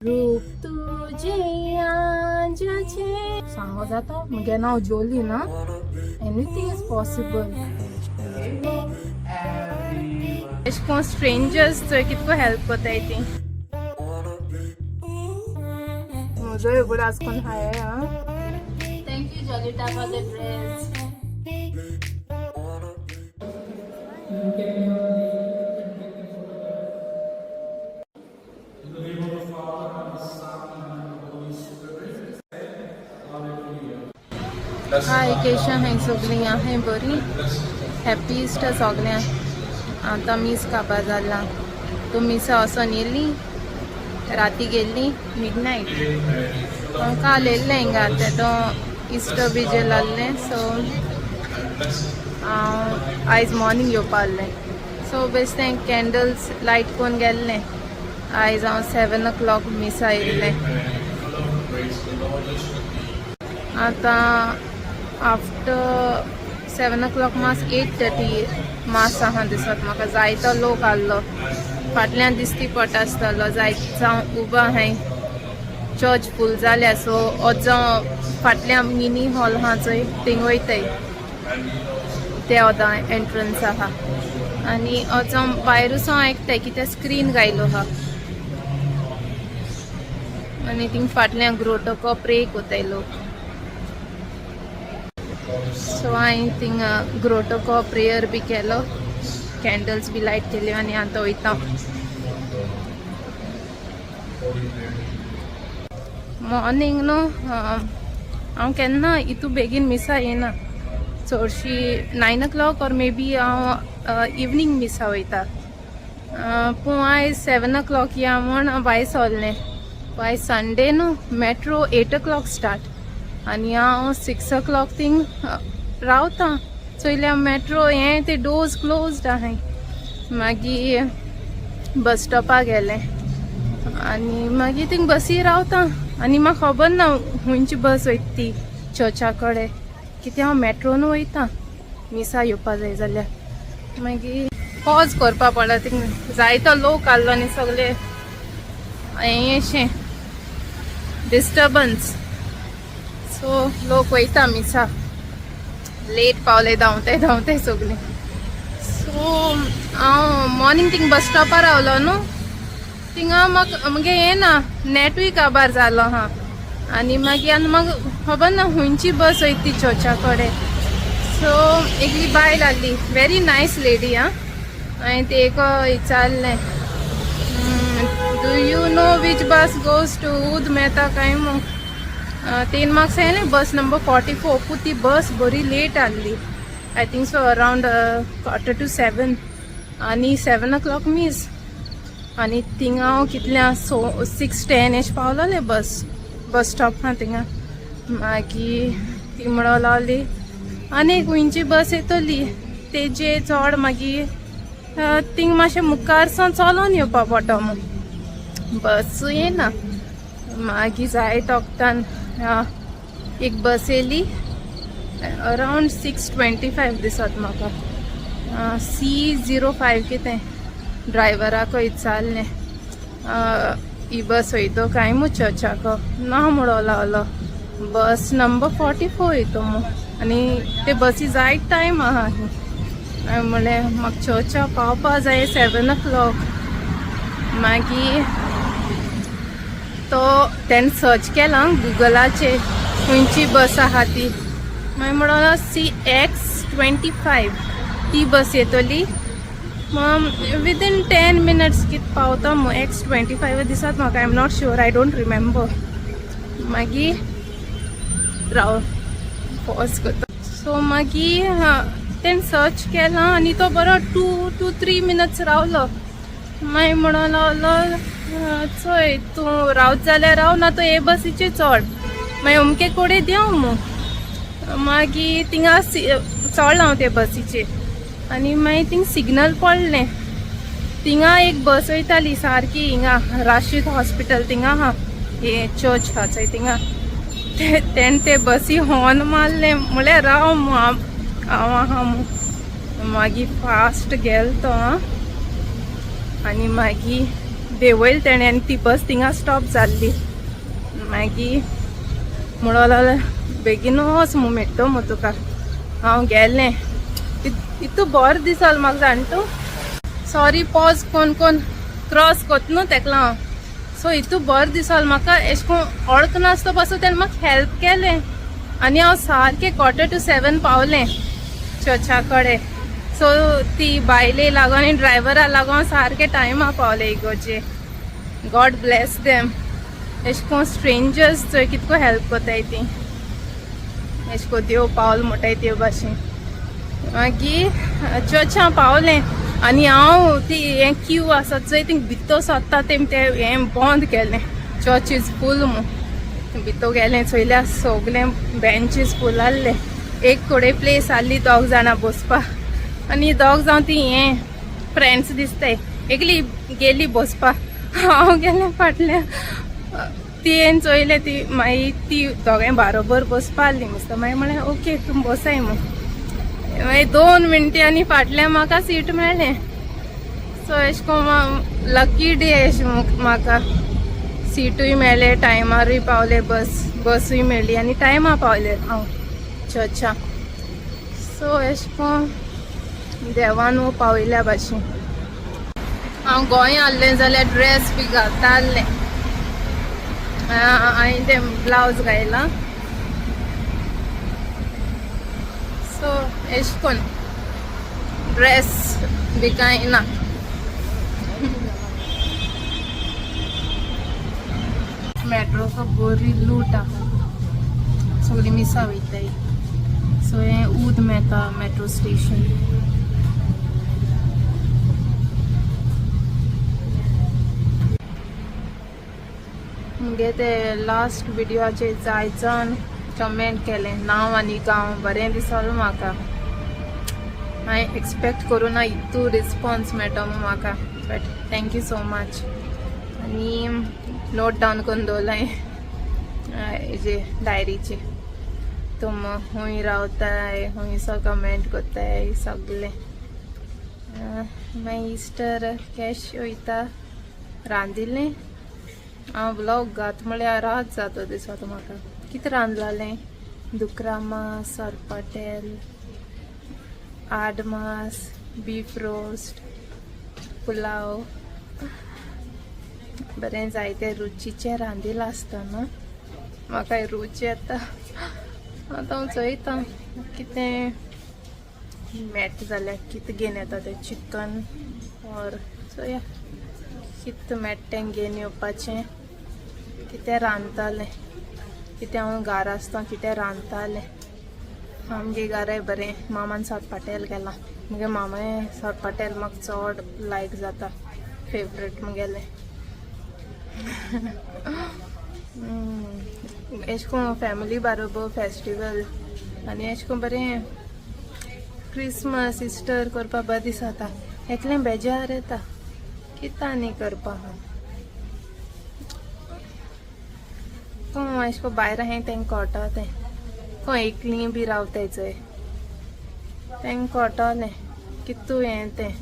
रूप तुझे आजचे सांगो जाता मुगे नांव जोली ना. Anything is possible. एश कोन स्ट्रेंजर्स चोय कितको हेल्प कोताय ती. म्हजोय उगडास कोन हाय. हा, thank you Jolita for the dress. In the name of the Father, and the Son, and the Holy Spirit. Hallelujah. हाय, केशा हाय सगळीं? आहाय बरी? हॅप्पी इस्टर सगळ्यांक. आतां मीस काबार जाला. तूं मिसा वचोन येयली, राती गेल्ली मिड नायट. हांव काल येयल्लें हिंगा, तेदो इस्टर विजेल आहलें, सो हांव आयज मॉर्निंग येवपा आहलें. सो बेश्टें कॅन्डल्स लायट करून गेल्लें. आयज हांव 7 ओ क्लॉक मिसा येयल्लें. आतां आफ्टर 7 ओ क्लॉक मास, 8:30 मास आहा दिसत म्हाका. जायतो लोक आहलो फाटल्यान, दिसती पडटा आसतलो. जायत जावं उबो आहाय. चर्च फूल जाल्या, सो जावं फाटल्यान मिनी हॉल आहा चोय, थिंग वयताय. ते ओदां एंट्रन्स आहा आनी जावं भायरूच हांव आयकताय कितें स्क्रीन घायलो आहा आनी थिंग फाटल्यान ग्रोटोको प्रे कोताय लोक. सो हांवें थिंगा ग्रोटोको प्रेयर बी केलो, कॅन्डल्स बी लायट केल्यो आनी आतां वयता. मॉर्निंग न्हू, हांव केन्ना इतू बेगीन मिसा येना. चडशी 9 ओ क्लॉक ऑर मे बी हांव इवनींग मिसा वयता. पूण आयज 7 ओ क्लॉक या म्हूण हांव भायर सरलें. आयज संडे न्हू, मेट्रो 8 ओ क्लॉक स्टार्ट आनी हांव 6 ओ क्लॉक थिंग रावता. चोयल्या मेट्रो हें ते डोर्स क्लोज्ड आहाय. मागीर बस स्टॉपार गेलें आनी मागीर थिंग बसी रावता आनी म्हाका खबर ना खंयची बस वयता ती चर्चा कडेन, कित्याक हांव मेट्रोन वयता मिसा येवपा जाय जाल्यार. मागीर पॉज करपा पडला. थिंग जायतो लोक आहलो आनी सगळे हें अशें डिस्टर्बन्स. सो लोक वयता मिसा, लेट पावले, धांवते धांवते सगळे. सो हांव मॉर्निंग थिंग बस स्टॉपार रावलो न्हू, थिंगा म्हाका मुगे हें ना, नेटूय काबार जालो आहा आनी मागीर आनी म्हाका खबर ना खंयची बस वयता ती चर्चा कडेन. सो एकली बायल आहली, व्हेरी नायस लेडी. आं, हांवें ते एक विचारलें, "Do you know which bus goes to Oud Metha?" काय मू. तेन म्हाका सांगलें बस नंबर 44. पूण ती बस बरी लेट आहली, I think so around 6:45 आनी 7 ओ क्लॉक मीस आनी थिंगा हांव कितल्या, सो 6:10 एश पावलोलें बस स्टॉप आहा थिंगा. मागीर ती म्हणो लागली आनी खंयची बस येतली तेजे चड. मागीर थिंग मातशें मुखार सावन चलोन येवपा पडटा म्हूण बस येना. मागीर जाय तोखतान एक बस येयली अरावंड 6:25 दिसत म्हाका, C05 कितें. ड्रायव्हराक विचारलें, ही बस वयतो काय मू चर्चाक? ना म्हणो लागलो, बस नंबर 44 येतो मू आनी ते बसी जायत टायम आहा. हांवें म्हणलें म्हाका चर्चा पावपा जाय 7 ओ क्लॉक. मागीर तो तेणें सर्च केला गुगलाचेर खंयची बस आहा ती. मागीर म्हणून CX 25 ती बस येतली, विदीन 10 मिनट्स कित पावता मू. X 25 दिसत म्हाका, I am not sure, I don't remember. मागीर राव, पॉज करता. सो मागीर तेणें सर्च केलां आनी तो बरो 2 टू 3 मिनट्स रावलो. मागीर म्हणून लागलो, चोय, तूं रावत जाल्यार राव, ना तो हे बसीचेर चड, मागीर अमके कडेन देंव मू. मागीर थिंगा चडलां हांव ते बसीचेर आनी मागीर थिंग सिग्नल पडलें. थिंगा एक बस वयताली सारकी हिंगा राशीद हॉस्पिटल थिंगा आहा, हे चर्च आहा चोय थिंगा. तेणें ते बसी हॉर्न मारलें, म्हळ्यार राव मू, हांव आहा मू. मागीर फास्ट गेल तो आनी मागीर देंवयलें तेणें आनी ती बस थिंगा स्टॉप जाल्ली. मागीर म्हणूंक लागलो बेगीन वच मु मेट्टो मु तुका. हांव गेलें. इतू बरें दिसलें म्हाका जाण तूं. सॉरी पॉज कोन कोन क्रॉस कोत न्हू तेका हांव. सो इतू बरें दिसलें म्हाका, एशें कोन वळखनासतो पासून तेणें म्हाका हेल्प केलें आनी हांव सारकें 6:45 पावलें चर्चा कडेन. सो ती बायले लागून आनी ड्रायव्हरा लागून हांव सारकें टायमा पावलें इगोर्जे. गॉड ब्लेस देम. एशें कोन स्ट्रेंजर्स चोय कितको हेल्प कोताय ती, एशें कोन देव पावल म्हणटाय ते भाशेन. मागीर चर्चा पावलें आनी हांव ती हें क्यू आसा चोय थिंग भितर सोदता तेम तें हें बंद केलें. चर्च is फूल मू. भितर गेलें चोयल्यार सगलें बेंचीस फूल आहले. एक कडेन प्लेस आहली दोग जाणां बसपाक आनी दोग जावन ती हें फ्रेंड्स दिसताय. एकली गेली बसपाक, हांव गेलें फाटल्यान. तियेन चोयलें ती मागीर ती दोगांय बारोबर बसपा आहली मस्त. मागीर म्हळें ओके तुमी बसाय म्हूण. मागीर 2 मिनटां आनी फाटल्यान म्हाका सीट मेळ्ळें. सो एशें कोन्न लकी डे एशें म्हाका. सिटूय मेळ्ळें, टायमारूय पावलें, बसूय मेळ्ळी आनी टायमार पावलें हांव चर्चा. सो एशें कोन्न देवान पावयल्या भाशेन. हांव गोंय आहलें जाल्यार ड्रेस बी घालता आहलें. हांवें तें ब्लावज घायलां. सो एशें कोन्न ड्रेस बी कांय ना. मेट्रोचो बरी लूट आहा, सगळीं मिसां वयताय. सो हें ऊद मेळटा मेट्रो स्टेशन. मुगे ते लास्ट विडियोचेर जाय जाण कमेंट केलें नांव आनी गांव, बरें दिसलें म्हाका. हांवें एक्सपेक्ट करूं ना इतू रिस्पोन्स मेळटलो म्हूण म्हाका, but thank you so much. आनी नोट डावन करून दवरलां हेजे डायरीचे, तुम खूंय रावताय, खूंयसो कमेंट करताय सगलें. मागीर इस्टर कॅश वयता रांदिल्लें हांव व्लॉग घात म्हळ्यार रात जाता दिसता म्हाका. कितें रांदलालें? दुकरा मांस, सोरपाटेल, आड मांस, बीफ रोस्ट, पुलाव, बरें जायते रुचीचें रांदिलां आसतना म्हाका रूच येता. आतां हांव चोयता कितें मेळटा जाल्यार, कितें घेवन येता तें चिकन ऑर चोया कितें मेळटा तें घेवन येवपाचें. कितें रांदतालें, कितें हांव घरा आसता कितें रांदतालें. आमगे घराय बरें मामान सोरपाटेल केलां. मुगे मामाय सोरपाटेल म्हाका चड लायक जाता, फेवरेट मुगेलें. एशें कोन्न फॅमिली बारोबर फेस्टिवल आनी एशें कोन्न बरें क्रिसमस इस्टर करपा बरें दिसता. एकलें बेजार येता कितें आनी करपा. कोण एशें कोन्न भायर आहाय तेंकां कळटा तें, कोण एकलीं बी रावताय चोय तेंकां कळटलें कितू हें तें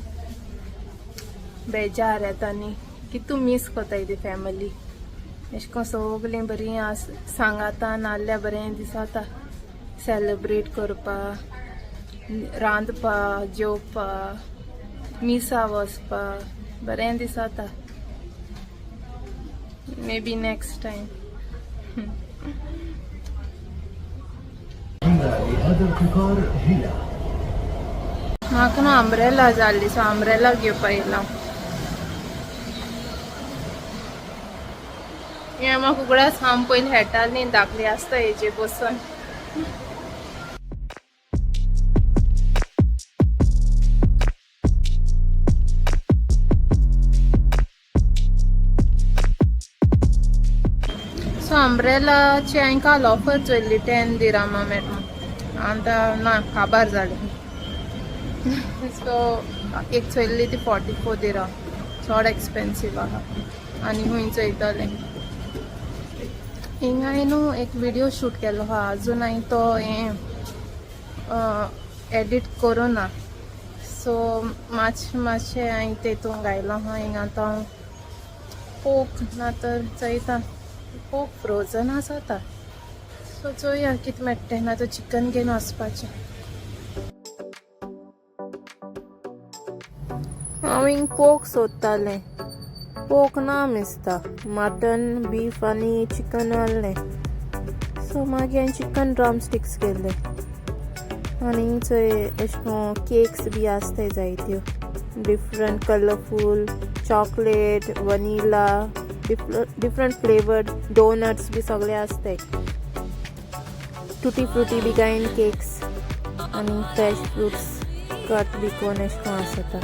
बेजार येता न्ही, कितू मीस कोताय ती फॅमिली. एशें कोन्न सगलीं बरीं आस सांगाता नाल्ल्या बरें दिसता सेलिब्रेट करपा, रांदपा, जेवपा, मिसा वचपा बरें दिसता. May be next time. لهذا القطار هي म्हाका न्हू अम्ब्रेला जाल्ली, सो अम्ब्रेला घेवपा येयला. हें म्हाका उगडास हांव पयलीं खेळटालीं धाकली आसता हेजे बसून. सो अम्ब्रेलाची हांवें काल ऑफर चोयल्ली 10 दिरामा मेळटा. आतां ना काबार जालें. सो एक चोयल्ली ती 44 दिराम, चड एक्सपेन्सीव आहा. आनी खूंय चोयतलें. हिंगा हांवें न्हू एक विडियो शूट केलो आहा, अजून हांवें तो हें एडिट करूं ना. सो मातशें मातशें हांवें तेतून घायलो आहा. हिंगा आतां हांव पोक ना तर चोयता, पोक फ्रोजन आसता. सो चोया कितें मेळटा तें, ना तर चिकन घेवन वचपाचें. हांव हिंग पोक सोदतालें, पोक ना दिसता. मटन, बीफ आनी चिकन आहलें. सो मागीर हांवें चिकन ड्रम स्टिक्स केले. आनी चोय, एशें कोन्न केक्स बी आसताय जायत्यो, different colourful, chocolate, vanilla, different flavoured donuts बी सगळे आसताय. टुटी फ्रुटी बी कांय केक्स आनी फ्रेश फ्रुट्स कट बी कोन्न एशें कोन्न आसता.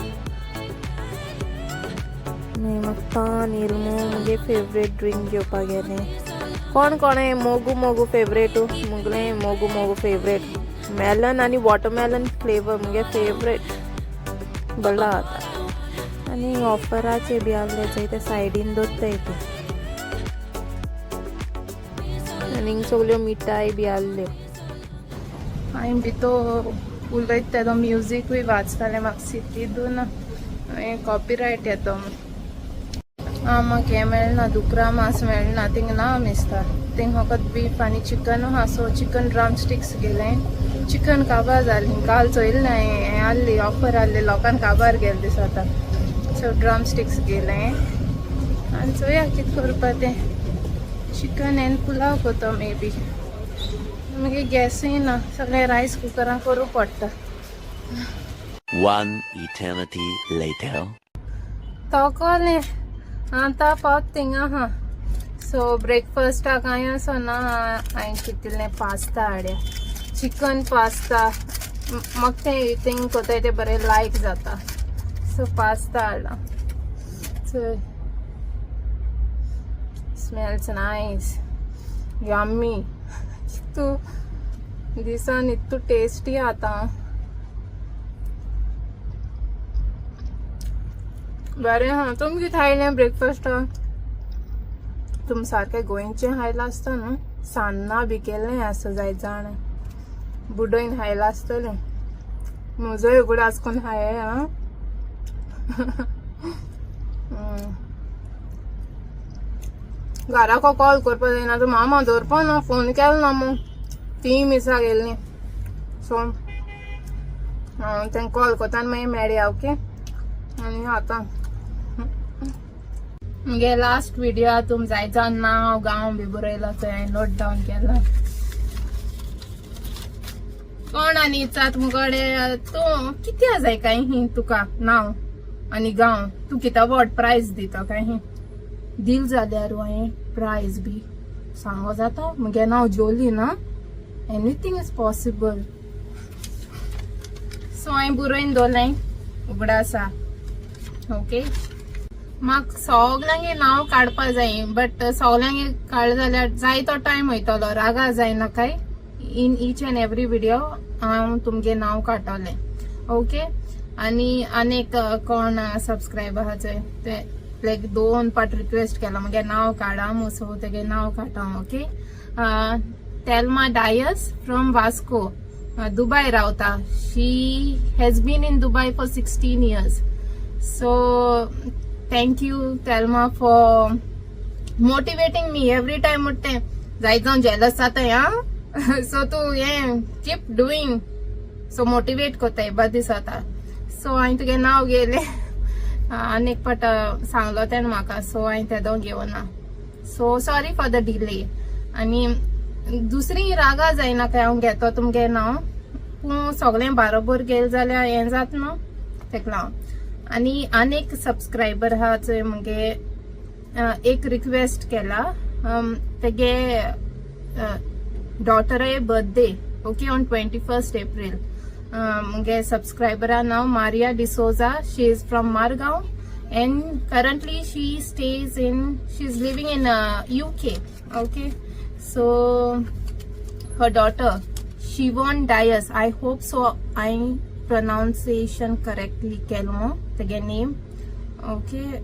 मागीर म्हाका तान येयलो मू, मुगे फेवरेट ड्रिंक घेवपाक गेलें. कोण कोणें मोगू मोगू फेवरेटू? मुगलें मोगू मोगू फेवरेट. मेलन आनी वॉटरमेलन फ्लेवर मुगे फेवरेट. बरो जाता. आनी ऑफराचे बी आहले चोय, ते सायडीन दवरताय ते. आनी सगल्यो मिठाय बी आहल्यो. हांवें भितर उलयता तेदो म्युजिकूय वाजतालें. म्हाका सिद्दून कॉपिरायट येतो म्हूण. आं, म्हाका हें मेळना, दुकरा मांस मेळना थिंग, ना दिसता. थिंग फकत बीफ आनी चिकन आहा. सो चिकन ड्रम स्टिक्स गेलें. चिकन काबार जालीं. काल चोयलें हांवें, हें आहली, ऑफर आहली, लोकांक काबार गेले दिसता. सो ड्रम स्टिक्स गेलें आनी चोया कितें करपा तें. चिकन आनी पुलाव करता मे बी. मागीर गॅसूय ना, सगळें रायस कुकरान करूं पडटा. One eternity later. तोकोलें, आतां पावत थिंगा आहा. सो ब्रेकफास्टाक हांवें असो ना, हांवें चिंतिल्लें पास्ता हाड्या, चिकन पास्ता. म्हाका तें थिंग कोताय तें बरें लायक जाता. सो पास्ता हाडला. So smells nice, yummy. तूं दिसान इतू टेस्टी आतां. बरें आहा. तुमी कितें खायलें ब्रेकफास्टाक? तुमी सारकें गोंयचें खायलां आसता न्हू? सान्नां बी केल्लें आसता जायत जाण, बुडोवन खायलां आसतलें. म्हजोय उगडास कोन्न खाय. आं, घराको कॉल करपा जायना तर मामा दवरपा ना फोन केलो ना मू. तीं मिसा गेल्लीं. सो तांकां कॉल करता आनी मागीर मेळया. ओके. आनी आतां मुगे लास्ट विडियो, तुम जाय जावन नांव गांव बी बरयलो थंय हांवें नोट डावन केला. कोण आनी इचात मुगडे, तूं कित्या जाय काय ही तुका नांव आनी गांव? तूं कितें व्हड प्रायज दिता काय ही? दिल जाल्यार हांवें प्रायज बी सांगो जाता. मुगे नांव जोली ना, anything is possible. So हांवें बरोवन दवरलें उगडासा. ओके, म्हाका सगल्यांगे नांव काडपा जाय, बट सगल्यांगे काडलें जाल्यार जाय तो टायम वयतलो. रागा जायना काय, in each and every video हांव तुमगे नांव काडटलें. ओके. आनी आनीक कोण सबस्क्रायबर आहा चोय, ते लायक दोन पाट रिक्वेस्ट केला मुगे नांव काडा मू. सो तेगे नांव काडटा. Okay, Thelma Dias from Vasco, Dubai रावता. She has been in Dubai for 16 years. So thank you, Thelma, for motivating me every time. म्हणटे जायत जावन जेलस जाता. आं, सो तूं हें कीप डुईंग, सो मोटिवेट कोताय, बरें दिसता. सो हांवें तुगे नांव घेयलें. आनी एक पाट सांगलो तेणें म्हाका, सो हांवें तेदो घेवना. So sorry for the delay. आनी दुसरी रागा जायना काय, हांव घेतो तुमगे नांव, पूण सगळें बारोबर गेलें जाल्यार हें जाता न्हू, तेका लागून. आनी आनीक सबस्क्रायबर आहा चोय, मुगे एक रिक्वेस्ट केला. तेगे डॉटराय birthday, okay, on 21 April. मुगे सबस्क्रायबरा नांव Maria D'Souza. She is from Margao and currently she is living in UK. Okay, so her daughter Shivon Dias, I hope so I pronunciation correctly केलो तेगे name. Okay,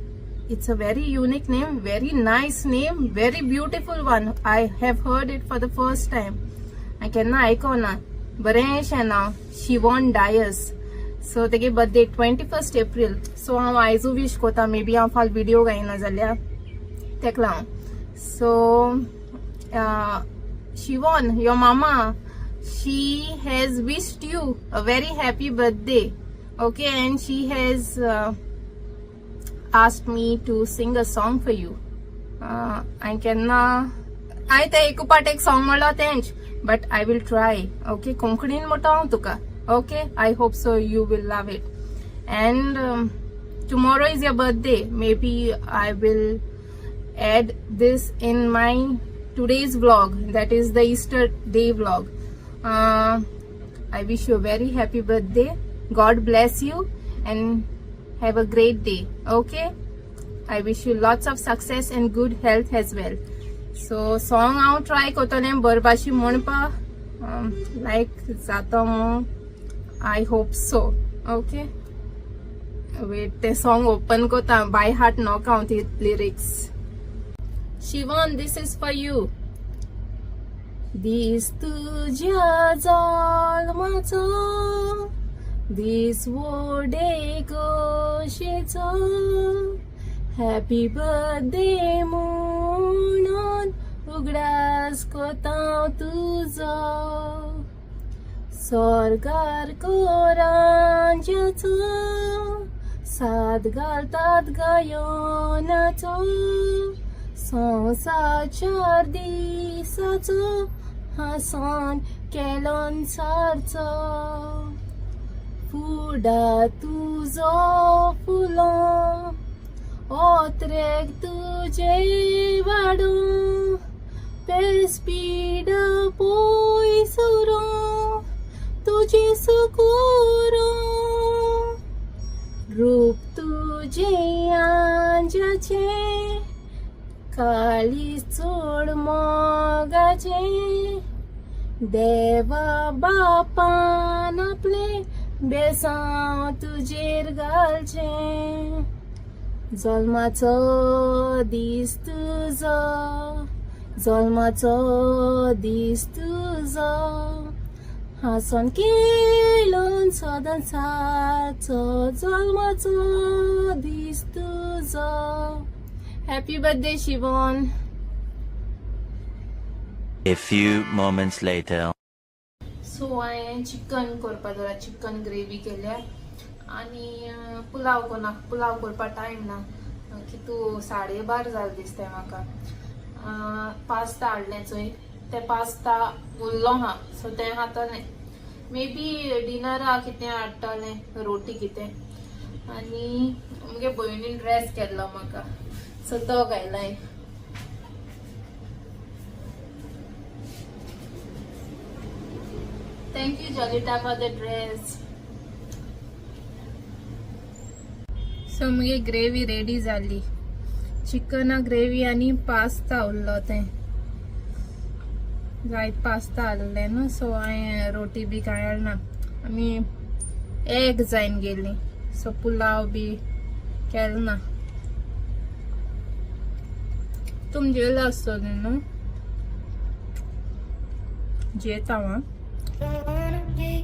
it's a very unique name, very nice name, very beautiful one. I have heard it for the first time. I केन्ना आयकोना. बरेंशें नांव, शिवॉन Dias. So तेगे birthday 21 April. So हांव आयजू विश कोता. May be हांव फाल्यां विडियो घायना जाल्यार तेका लागून. So Shivon, your mama, she has wished you a very happy birthday, okay, and she has asked me to sing a song for you. हांवें केन्ना हांवें तें एक पाट एक सॉंग म्हणलो तेंच, but I will try, okay. कोंकणीन म्हणटा हांव तुका, okay. I hope so you will love it. And tomorrow is your birthday. Maybe I will add this in my today's vlog, that is the Easter day vlog. I wish you a very happy birthday. God bless you and have a great day, okay. I wish you lots of success and good health as well. So song हांव try करतलें बरे भाशेन म्हणपा, लायक जाता म्हूण I hope so, okay. Wait, तें song open करता, by heart नोका हांव ती lyrics. Shivan, this is for you. दीस तुज्या जल्माचो, दीस व्हडे खोशेचो, हॅपी बर्थडे म्हणून उगडास कोता तुजो, स्वर्गार कोरांज्याचो साद घालतात गायनाचो, संवसार दिसाचो हांसोन केलोन सारचो, फुडा तुजो फुलों ओत्रेक तुजे वाडूं, पेस्पिडा पयस उरूं तुजें सुकूर, रूप तुजें आंज्याचें, काळीज चड मोगाचें, देवा बापान आपलें बेसांव तुजेर घालचें, जल्माचो दीस तुजो, जल्माचो दीस तुजो, हांसोन खेळून सदां सारचो, जल्माचो दीस तुजो. Happy birthday Shivon. A few moments later. So हांवें चिकन करपा दवरला, चिकन ग्रेवी केल्या आनी पुलाव कोन्ना, पुलाव करपा टायम ना, कितू 12:30 जालें दिसता म्हाका. पास्ता हाडलें चोय, तें पास्ता उरलो आहा, सो तें खातलें. मे बी डिनरा कितें हाडटलें, रोटी कितें. आनी मुगे भयणीन ड्रेस केल्लो म्हाका, सो तो घायला. Thank you Jolita for the dress. So मुगे ग्रेवी रेडी जाली, चिकना ग्रेवी आनी पास्ता उरलो तें, जायत पास्ता हाडलें न्हू, सो हांवें रोटी बी कांय हाडना, आमी एग जायन गेली, सो पुलाव बी केलो ना. तुम जेवला आसतलें न्हू? जेता हांव. Wanna be